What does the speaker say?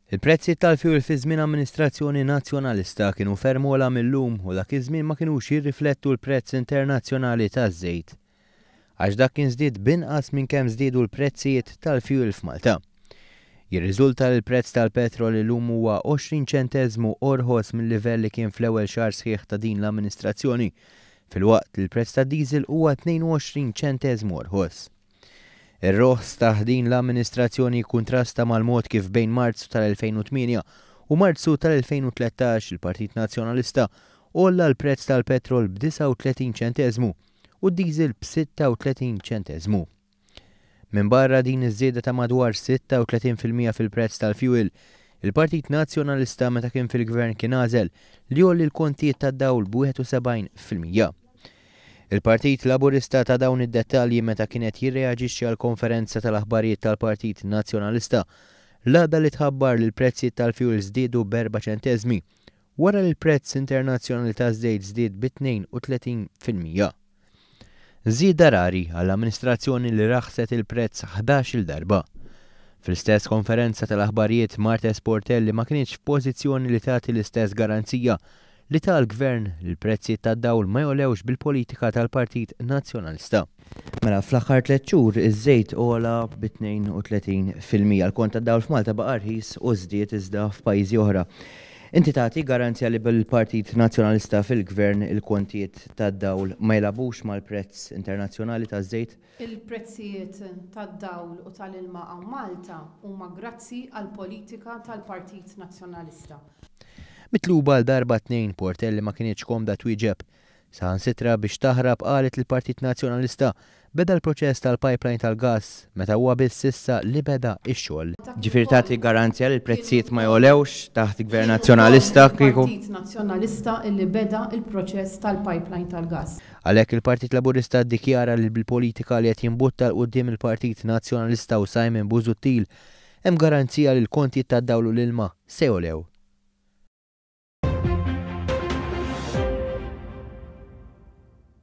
Il-prezzijiet tal-fjuwil fi żmien amministrazzjoni Nazzjonalista kienu ferm ogħla mil-lum u dak iż-żmien ma kinux jirriflettu l-prezz internazzjonali taż-żejt. Għax dak kien żdied b'inqas minn kemm żdiedu l-prezzijiet tal-fjuwil f'Malta. Jirriżulta li l-prezz tal-petrol illum huwa 20 ċenteżmu orħos mil-livell li kien fl-ewwel xahar sħiħ ta' din l-amministrazzjoni, filwaqt li l-prezz tad-diesel huwa 22 ċenteżmu orħos. Ir-roħs taħt din l-amministrazzjoni jikkuntrasta mal-mod kif bejn Marzu tal-2008 u Marzu tal-2013 il-Partit Nazzjonalista għolla l-prezz tal-petrol b'39 ċenteżmu u d-diesel b'36 ċenteżmu. Minbarra din iż-żieda ta' madwar 36% fil-prezz tal-fjuwil, il-Partit Nazzjonalista meta kien fil-Gvern kien għażel li jgħolli l-kontijiet tad-dawl b'71%. Il-Partit Laburista ta dawn id-dettalji meta kien qed jirreaġixxi għall-konferenza tal-aħbarijiet tal-Partit Nazzjonalista l-għada li tħabbar li l-prezzijiet tal-fjuwil żdiedu b'erba' ċenteżmi wara li l-prezz internazzjonali taż-żejt żdied bi 32%. Żieda rari għall-amministrazzjoni li raħset il-prezz ħdax-il darba. Fl-istess konferenza tal-aħbarijiet Marthese Portelli ma kinitx f'pożizzjoni li tagħti l-istess garanzija li ta l-Gvern li l-prezzijiet tad-dawl ma jogħlewx bil-politika tal-Partit Nazzjonalista. Mela, fl-aħħar tlett xhur iż-żejt għola bi 32%. Il-kont tad-dawl f'Malta baqa' rħis u żdied iżda f'pajjiżi oħra. Inti tagħti garanzja li bil-Partit Nazzjonalista fil-Gvern il-kontijiet tad-dawl ma jilagħbux mal-prezz internazzjonali taż-żejt? Il-prezzijiet tad-dawl u tal-ilma hawn Malta huma grazzi għall-politika tal-Partit Nazzjonalista. Mitluba għal darba tnejn, Portelli ma kinitx komda twieġeb. Saħansitra biex taħrab qalet li l-Partit Nazzjonalista beda l-proċess tal-pipeline tal-gass meta huwa biss issa li beda x-xogħol. Ġifieri tagħti garanzja li l-prezzijiet ma jogħlewx taħt Gvern Nazzjonalista kieku? Partit Nazzjonalista illi beda l-proċess tal-pipeline tal-gass. Għalhekk il-Partit Laburista ddikjara li bil-politika li qed jimbutta 'l quddiem il-Partit Nazzjonalista u Simon Busuttil hemm garanzija li l-kontijiet tad-dawl u l-ilma se jogħlew.